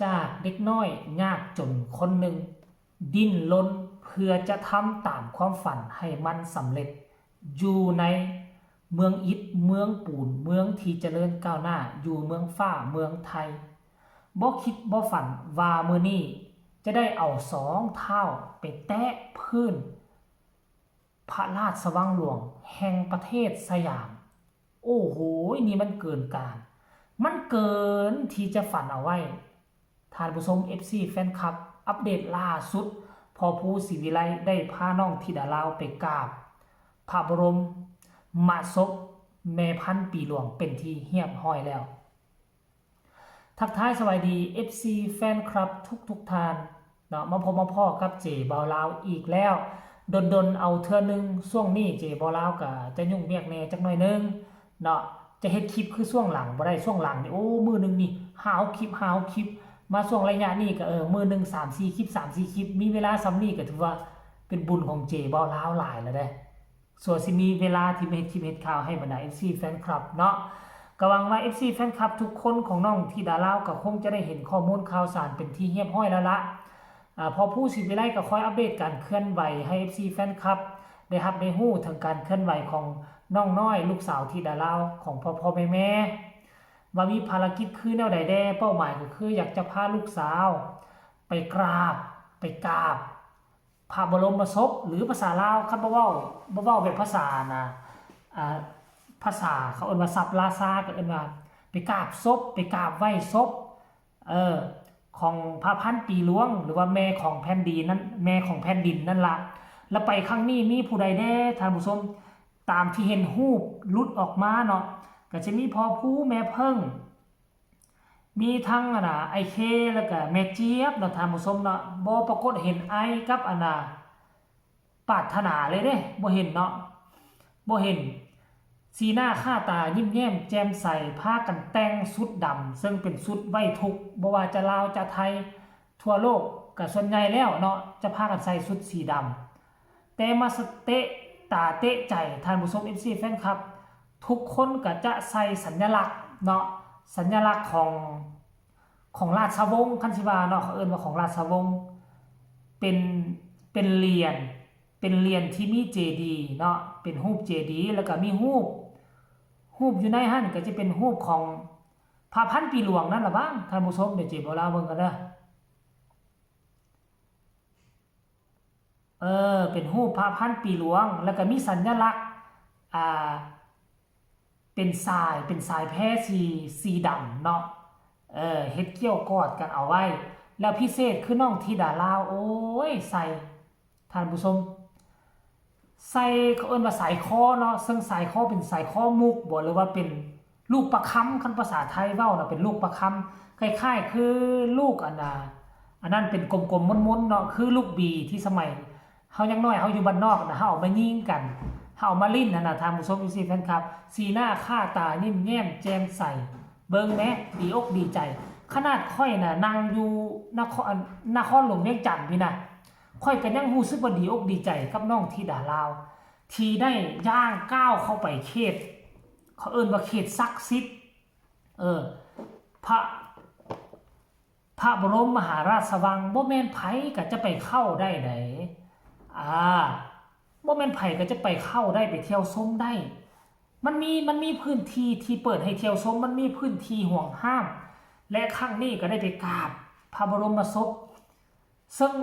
ຈາກເດັກນ້ອຍຍາກຈົນຄົນໜຶ່ງ ດີ້ນລົນເພື່ອຈະທຳຕາມຄວາມຝັນໃຫ້ມັນສຳເລັດ ຢູ່ໃນເມືອງອິດ ເມືອງປູນ ເມືອງທີ່ຈະເລີນກ້າວໜ້າ ຢູ່ເມືອງຟ້າເມືອງໄທ. ບໍ່ຄິດບໍ່ຝັນວ່າມື້ນີ້ຈະໄດ້ເອົາສອງເທົ້າໄປແຕະພື້ນ ພະລາຊະວັງຫຼວງແຫ່ງປະເທດສະຫຍາມ. ໂອ້ໂຫ ນີ້ມັນເກີນການ, ມັນເກີນທີ່ຈະຝັນເອົາໄວ້. ທ່ານຜູ້ຊົມ ເອັຟຊີ ແຟນຄລັບ ອັບເດດລ່າສຸດ, ພໍ່ພູ ສີວິໄລ ໄດ້ພານ້ອງທິດາລາວໄປກາບພະບໍລົມມະສົບແມ່ພັນປີຫຼວງເປັນທີ່ຮຽບຮ້ອຍແລ້ວ. ທັກທາຍສະບາຍດີ ເອັຟຊີ ແຟນຄລັບທຸກໆທ່ານເນາະ, ມາພົບມາພໍ້ກັບເຈບ່າວລາວອີກແລ້ວ. ດົນໆເອົາເທື່ອໜຶ່ງ, ຊ່ວງນີ້ເຈບ່າວລາວກະຈະຫຍຸ້ງວຽກແດ່ຈັກໜ້ອຍໜຶ່ງເນາະ, ຈະເຮັດຄລິບຄືຊ່ວງຫຼັງບໍ່ໄດ້. ຊ່ວງຫຼັງນີ້ ໂອ້ ມື້ໜຶ່ງນີ້ຫ້າຫົກຄລິບ ຫ້າຫົກຄລິບ, ມາຊ່ວງໄລຍະນີ້ກະ ເອີ ມື້ໜຶ່ງສາມສີ່ຄລິບ ສາມສີ່ຄລິບ, ມີເວລາສ່ຳນີ້ກະຖືວ່າເປັນບຸນຂອງເຈບ່າວລາວຫຼາຍແລ້ວເດ້. ສ່ວນຊິມີເວລາທີ່ມາເຮັດຄລິບເຮັດຂ່າວໃຫ້ບັນດາ ເອັຟຊີ ແຟນຄລັບເນາະ, ກະຫວັງວ່າ ເອັຟຊີ ແຟນຄລັບທຸກຄົນຂອງນ້ອງທິດາລາວກະຄົງຈະໄດ້ເຫັນຂໍ້ມູນຂ່າວສານເປັນທີ່ຮຽບຮ້ອຍແລ້ວລະ. ອາ ພໍ່ພູ ສີວິໄລ ກະຄອຍອັບເດດການເຄື່ອນໄຫວໃຫ້ ເອັຟຊີ ແຟນຄລັບໄດ້ຮັບໄດ້ຮູ້ເຖິງການເຄື່ອນໄຫວຂອງນ້ອງນ້ອຍ ລູກສາວທິດາລາວຂອງພໍ່ໆແມ່ໆ ວ່າມີພາລະກິດຄືແນວໃດແດ່. ເປົ້າໝາຍກະຄືຢາກຈະພາລູກສາວໄປກາບ ໄປກາບ ພະບໍລົມມະສົບ ຫຼື ພາສາລາວ ຄັນບໍ່ເວົ້າ ບໍ່ເວົ້າແບບພາສານະ ອາ ພາສາເຂົາເອີ້ນວ່າສັບລາຊາ ກໍເອີ້ນວ່າໄປກາບສົບ ໄປກາບໄຫວ້ສົບ ເອີ ຂອງພະພັນປີຫຼວງ ຫຼືວ່າແມ່ຂອງແຜ່ນດິນນັ້ນ ແມ່ຂອງແຜ່ນດິນນັ້ນລະ. ແລ້ວໄປຄັ້ງນີ້ມີຜູ້ໃດແດ່ທ່ານຜູ້ຊົມ? ຕາມທີ່ເຫັນຮູບຫຼຸດອອກມາເນາະ ກໍຈະມີພໍ່ພູ ແມ່ເພິ່ງ ມີທັງ ອັນນ່າ ອ້າຍເຄ ແລ້ວກະແມ່ຈຽບເນາະທ່ານຜູ້ຊົມເນາະ, ບໍ່ປາກົດເຫັນອ້າຍກັບ ອັນນ່າ ປາດຖະໜາເລີຍເດ້ ບໍ່ເຫັນເນາະ ບໍ່ເຫັນ. ສີໜ້າຂ້າຕາຍິ້ມແຍ້ມແຈ່ມໃສ ພາກັນແຕ່ງຊຸດດຳ ເຊິ່ງເປັນຊຸດໄວ້ທຸກ ບໍ່ວ່າຈະລາວຈະໄທ ທົ່ວໂລກກະສ່ວນໃຫຍ່ແລ້ວເນາະ ຈະພາກັນໃສ່ຊຸດສີດຳ. ແຕ່ມາສະເຕະຕາເຕະໃຈທ່ານຜູ້ຊົມ ເອັຟຊີ ແຟນຄລັບ ທຸກຄົນກະຈະໃສ່ສັນຍະລັກເນາະ ສັນຍະລັກຂອງ ຂອງລາຊະວົງ ຄັນຊິວ່າເນາະ ເຂົາເອີ້ນວ່າຂອງລາຊະວົງ ເປັນ ເປັນຫຼຽນ ເປັນຫຼຽນທີ່ມີເຈດີເນາະ ເປັນຮູບເຈດີ ແລ້ວກະມີຮູບ ຮູບຢູ່ໃນຫັ້ນກະຈະເປັນຮູບຂອງພະພັນປີຫຼວງນັ້ນລະບ້າງ ທ່ານຜູ້ຊົມ. ດຽວເຈບໍ່ລາວເບິ່ງກັນເດີ. ເອີ ເປັນຮູບພະພັນປີຫຼວງ ແລ້ວກະມີສັນຍະລັກ ອ່າ ເປັນສາຍ ເປັນສາຍແພສີ ສີດຳເນາະ ເອີ ເຮັດກ້ຽວກອດກັນເອົາໄວ້. ແລ້ວພິເສດຄືນ້ອງທິດາລາວ ໂອ້ຍ ໃສ່ ທ່ານຜູ້ຊົມ ໃສ່ ເຂົາເອີ້ນວ່າສາຍຄໍເນາະ ເຊິ່ງສາຍຄໍເປັນສາຍຄໍມຸກບໍ ຫຼືວ່າເປັນລູກປະຄຳ ຄັນພາສາໄທເວົ້ານະ ເປັນລູກປະຄຳ ຄ້າຍໆຄືລູກ ອັນນ່າ ອັນນັ້ນເປັນກົມໆມົນໆເນາະ ຄືລູກບີ ທີ່ສະໄໝເຮົາຍັງນ້ອຍ ເຮົາຢູ່ບ້ານນອກນະ ເຮົາເອົາມາຍິງກັນ ເຮົາເອົາມາຫຼິ້ນຫັ້ນນະ ທ່ານຜູ້ຊົມ ເອັຟຊີ ແຟນຄລັບ. ສີໜ້າຂ້າຕາຍິ້ມແຍ້ມແຈ່ມໃສ ເບິ່ງແມ້ ດີອົກດີໃຈ. ຂະໜາດຂ້ອຍນະ ນັ່ງຢູ່ນະຄອນ ນະຄອນຫຼວງວຽງຈັນພີ້ນະ ຂ້ອຍກະຍັງຮູ້ສຶກວ່າດີອົກດີໃຈກັບນ້ອງທິດາລາວ ທີ່ໄດ້ຍ່າງກ້າວເຂົ້າໄປເຂດ ເຂົາເອີ້ນວ່າເຂດສັກສິດ ເອີ ພະ ພະບໍລົມມະຫາລາຊະວັງ ບໍ່ແມ່ນໃຜກະຈະໄປເຂົ້າໄດ້ໃດ໋ ອາ ບໍ່ແມ່ນໃຜກະຈະໄປເຂົ້າໄດ້ ໄປທ່ຽວຊົມໄດ້. ມັນມີ ມັນມີພື້ນທີ່ທີ່ເປີດໃຫ້ທ່ຽວຊົມ ມັນມີພື້ນທີ່ຫວງຫ້າມ ແລະ ຄັ້ງນີ້ກະໄດ້ໄປກາບພະບໍລົມມະສົບ ເຊິ່ງ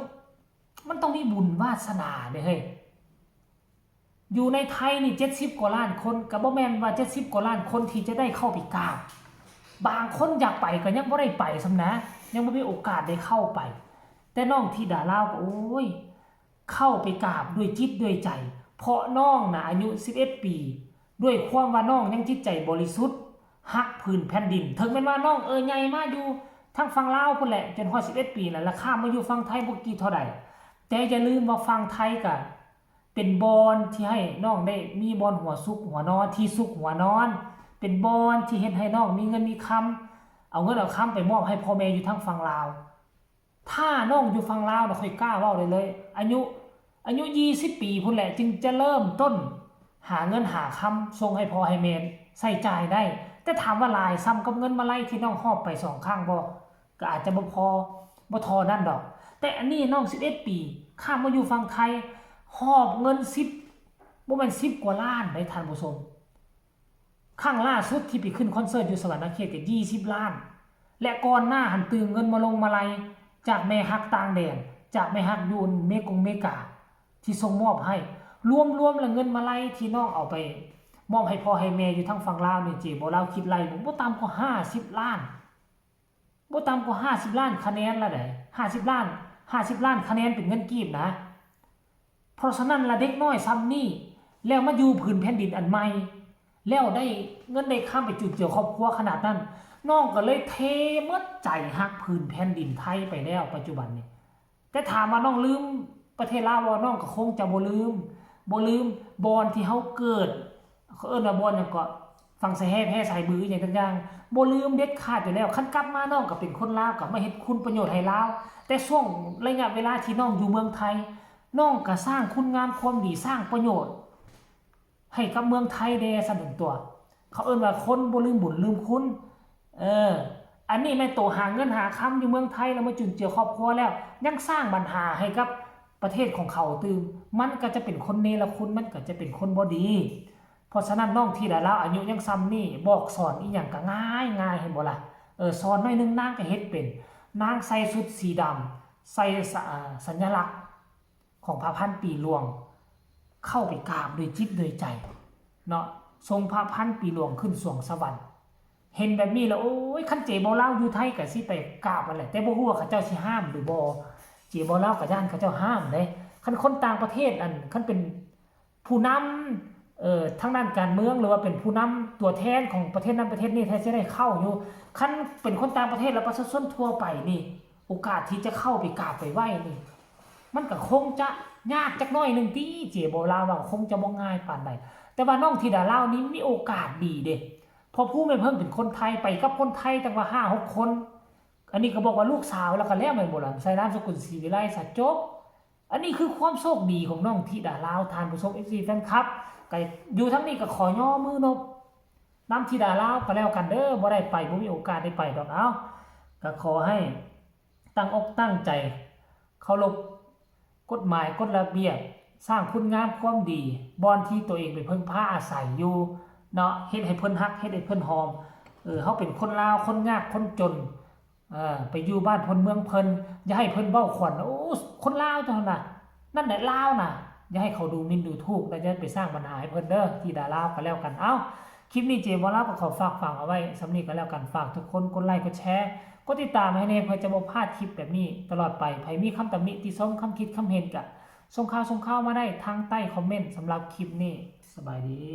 ມັນຕ້ອງມີບຸນວາສະໜາເດ້ເຮີ້ຍ. ຢູ່ໃນໄທນີ້ເຈັດສິບກວ່າລ້ານຄົນ ກະບໍ່ແມ່ນວ່າເຈັດສິບກວ່າລ້ານຄົນທີ່ຈະໄດ້ເຂົ້າໄປກາບ ບາງຄົນຢາກໄປກະຍັງບໍ່ໄດ້ໄປຊ້ຳນະ ຍັງບໍ່ມີໂອກາດໄດ້ເຂົ້າໄປ. ແຕ່ນ້ອງທິດາລາວກະ ໂອ້ຍ ເຂົ້າໄປກາບດ້ວຍຈິດດ້ວຍໃຈ ເພາະນ້ອງນະອາຍຸສິບເອັດປີ ດ້ວຍຄວາມວ່ານ້ອງຍັງຈິດໃຈບໍລິສຸດ ຮັກຜືນແຜ່ນດິນ ເຖິງແມ່ນວ່ານ້ອງ ເອີ ໃຫຍ່ມາຢູ່ທາງຝັ່ງລາວພຸ້ນແຫຼະ ຈົນຮອດສິບເອັດປີນະ ລະຂ້າມມາຢູ່ຝັ່ງໄທບໍ່ກີ່ເທົ່າໃດ. ແຕ່ຢ່າລືມວ່າຝັ່ງໄທກະເປັນບ່ອນທີ່ໃຫ້ນ້ອງໄດ້ມີບ່ອນຫົວຊຸກຫົວນອນ ທີ່ຊຸກຫົວນອນ ເປັນບ່ອນທີ່ເຮັດໃຫ້ນ້ອງມີເງິນມີຄຳ ເອົາເງິນເອົາຄຳໄປມອບໃຫ້ພໍ່ແມ່ຢູ່ທາງຝັ່ງລາວ. ຖ້ານ້ອງຢູ່ຝັ່ງລາວນະ ຂ້ອຍກ້າເວົ້າໄດ້ເລີຍ ອາຍຸ ອາຍຸຊາວປີພຸ້ນແຫຼະ ຈຶ່ງຈະເລີ່ມຕົ້ນຫາເງິນຫາຄຳສົ່ງໃຫ້ພໍ່ໃຫ້ແມ່ໃຊ້ຈ່າຍໄດ້. ແຕ່ຖາມວ່າຫຼາຍສ່ຳກັບເງິນມາໄລທີ່ນ້ອງຫອບໄປສອງຄັ້ງບໍ່? ກໍອາດຈະບໍ່ພໍ ບໍ່ທໍ່ນັ້ນດອກ. ແຕ່ອັນນີ້ນ້ອງສິບເອັດປີ ຂ້າມມາຢູ່ຝັ່ງໄທ ຫອບເງິນສິບ ບໍ່ແມ່ນສິບກວ່າລ້ານເດ້ທ່ານຜູ້ຊົມ. ຄັ້ງລ່າສຸດທີ່ໄປຂຶ້ນຄອນເສີດຢູ່ສະຫວັນນະເຂດກໍຊາວລ້ານ ແລະ ກ່ອນໜ້າຫັ້ນຕື່ມເງິນມາລົງມາໄລຈາກແມ່ຮັກຕ່າງແດນ ຈາກແມ່ຮັກຢູ່ເມກົງເມກາ ທີ່ສົ່ງມອບໃຫ້. ລວມໆແລ້ວເງິນມາໄລທີ່ນ້ອງເອົາໄປມອບໃຫ້ພໍ່ໃຫ້ແມ່ຢູ່ທາງຝັ່ງລາວນີ້ ເຈບໍ່ລາວຄິດໄລ່ເບິ່ງ ບໍ່ຕ່ຳກວ່າຫ້າສິບລ້ານ ບໍ່ຕ່ຳກວ່າຫ້າສິບລ້ານຄະແນນລະໃດ໋ ຫ້າສິບລ້ານ ຫ້າສິບລ້ານຄະແນນເປັນເງິນກີບນະ. ເພາະສະນັ້ນລະເດັກນ້ອຍຊ່ຳນີ້ ແລ້ວມາຢູ່ພື້ນແຜ່ນດິນອັນໃໝ່ ແລ້ວໄດ້ເງິນໄດ້ຄຳໄປຈຸນເຈືອຄອບຄົວຂະໜາດນັ້ນ ນ້ອງກໍເລີຍເທໝົດໃຈຮັກພື້ນແຜ່ນດິນໄທໄປແລ້ວປັດຈຸບັນນີ້. ແຕ່ຖາມວ່ານ້ອງລືມປະເທດລາວບໍ່? ນ້ອງກໍຄົງຈະບໍ່ລືມ ບໍ່ລືມບ່ອນທີ່ເຮົາເກີດ ເຂົາເອີ້ນວ່າບ່ອນຫຍັງເກາະ ຝັ່ງສາແຮ່ແພສາຍບື ອີ່ຫຍັງຕ່າງໆ ບໍ່ລືມເດັດຂາດຢູ່ແລ້ວ. ຄັນກັບມານ້ອງກໍເປັນຄົນລາວ ກໍມາເຮັດຄຸນປະໂຫຍດໃຫ້ລາວ. ແຕ່ຊ່ວງໄລຍະເວລາທີ່ນ້ອງຢູ່ເມືອງໄທ ນ້ອງກໍສ້າງຄຸນງາມຄວາມດີ ສ້າງປະໂຫຍດໃຫ້ກັບເມືອງໄທແດ່ຊັ້ນຕົວະ. ເຂົາເອີ້ນວ່າຄົນບໍ່ລືມບຸນລືມຄຸນ. ເອີ ອັນນີ້ແມ່ນໂຕຫາເງິນຫາຄຳຢູ່ເມືອງໄທ ແລ້ວມາຈຸນເຈືອຄອບຄົວແລ້ວ ຍັງສ້າງບັນຫາໃຫ້ກັບປະເທດຂອງເຂົາຕື່ມ ມັນກໍຈະເປັນຄົນເນລະຄຸນ ມັນກໍຈະເປັນຄົນບໍ່ດີ. ເພາະສະນັ້ນນ້ອງທິດາລາວອາຍຸຍັງຊ່ຳນີ້ ບອກສອນອີ່ຫຍັງກໍງ່າຍໆ ເຫັນບໍ່ລະ? ເອີ ສອນໜ້ອຍໜຶ່ງນາງກໍເຮັດເປັນ. ນາງໃສ່ຊຸດສີດຳ ໃສ່ສະ ອາ ສັນຍະລັກຂອງພະພັນປີຫຼວງ ເຂົ້າໄປກາບໂດຍຈິດໂດຍໃຈເນາະ ຊົງພະພັນປີຫຼວງຂຶ້ນສວງສະຫວັນ. ເຫັນແບບນີ້ແລ້ວ ໂອ້ຍ ຄັນເຈບໍ່ລາວຢູ່ໄທກໍຊິໄປກາບຫັ້ນແຫຼະ ແຕ່ບໍ່ຮູ້ວ່າເຂົາເຈົ້າຊິຫ້າມຫຼືບໍ່. ເຈບໍ່ລາວກໍຢ້ານເຂົາເຈົ້າຫ້າມເດ້. ຄັນຄົນຕ່າງປະເທດ ອັນ ຄັນເປັນ ຜູ້ນຳ ເອີ ທາງດ້ານການເມືອງ ຫຼືວ່າເປັນຜູ້ນຳຕົວແທນຂອງປະເທດນັ້ນປະເທດນີ້ ແທ້ຊິໄດ້ເຂົ້າຢູ່. ຄັນເປັນຄົນຕ່າງປະເທດ ແລະ ປະຊາຊົນທົ່ວໄປນີ້ ໂອກາດທີ່ຈະເຂົ້າໄປກາບໄປໄຫວ້ນີ້ ມັນກໍຄົງຈະຍາກຈັກໜ້ອຍໜຶ່ງຕິ. ເຈບໍ່ລາວວ່າຄົງຈະບໍ່ງ່າຍປານໃດ ແຕ່ວ່ານ້ອງທິດາລາວນີ້ມີໂອກາດດີເດ້ ເພາະຜູ້ແມ່ເພິ່ງເປັນຄົນໄທ ໄປກັບຄົນໄທຕັ້ງວ່າຫ້າຫົກຄົນ. ອັນນີ້ກໍບອກວ່າລູກສາວລະກໍແລ້ວແມ່ນບໍ່ລະ? ໃສ່ນາມສະກຸນສີວິໄລຊະ ຈົບ. ອັນນີ້ຄືຄວາມໂຊກດີຂອງນ້ອງທິດາລາວ ທ່ານຜູ້ຊົມ ເອັຟຊີ ແຟນຄລັບ ກໍຢູ່ທາງນີ້ກໍຂໍຍໍມືນົບນຳທິດາລາວກໍແລ້ວກັນເດີ. ບໍ່ໄດ້ໄປ ບໍ່ມີໂອກາດໄດ້ໄປດອກ. ເອົາ ກໍຂໍໃຫ້ຕັ້ງອົກຕັ້ງໃຈ ເຄົາລົບກົດໝາຍກົດລະບຽບ ສ້າງຄຸນງາມຄວາມດີ ບ່ອນທີ່ຕົວເອງໄປເພິ່ງພາອາໄສຢູ່ເນາະ ເຮັດໃຫ້ເພິ່ນຮັກ ເຮັດໃຫ້ເພິ່ນຫອມ. ເອີ ເຮົາເປັນຄົນລາວ ຄົນຍາກຄົນຈົນ ເອີ ໄປຢູ່ບ້ານເພິ່ນເມືອງເພິ່ນ ຢ່າໃຫ້ເພິ່ນເວົ້າຂວັນ ໂອ້ ຄົນລາວເທົ່ານັ້ນນະ ນັ້ນແຫຼະລາວນະ. ຢ່າໃຫ້ເຂົາດູໝິ່ນດູຖູກ ແລະ ຢ່າໄປສ້າງບັນຫາໃຫ້ເພິ່ນເດີ ທິດາລາວກໍແລ້ວກັນ. ເອົ້າ ຄລິບນີ້ເຈບໍ່ລາວກໍຂໍຝາກຝັງເອົາໄວ້ສ່ຳນີ້ກໍແລ້ວກັນ. ຝາກທຸກຄົນກົດໄລກົດແຊ ກົດຕິດຕາມໃຫ້ແດ່ ເພື່ອຈະບໍ່ພາດຄລິບແບບນີ້ຕະຫຼອດໄປ. ໃຜມີຄຳຕຳໜິຕິຊົມ ຄຳຄິດຄຳເຫັນ ກະສົ່ງຂ່າວ ສົ່ງຂ່າວມາໄດ້ທາງໃຕ້ຄອມເມັນ. ສຳລັບຄລິບນີ້ ສະບາຍດີ.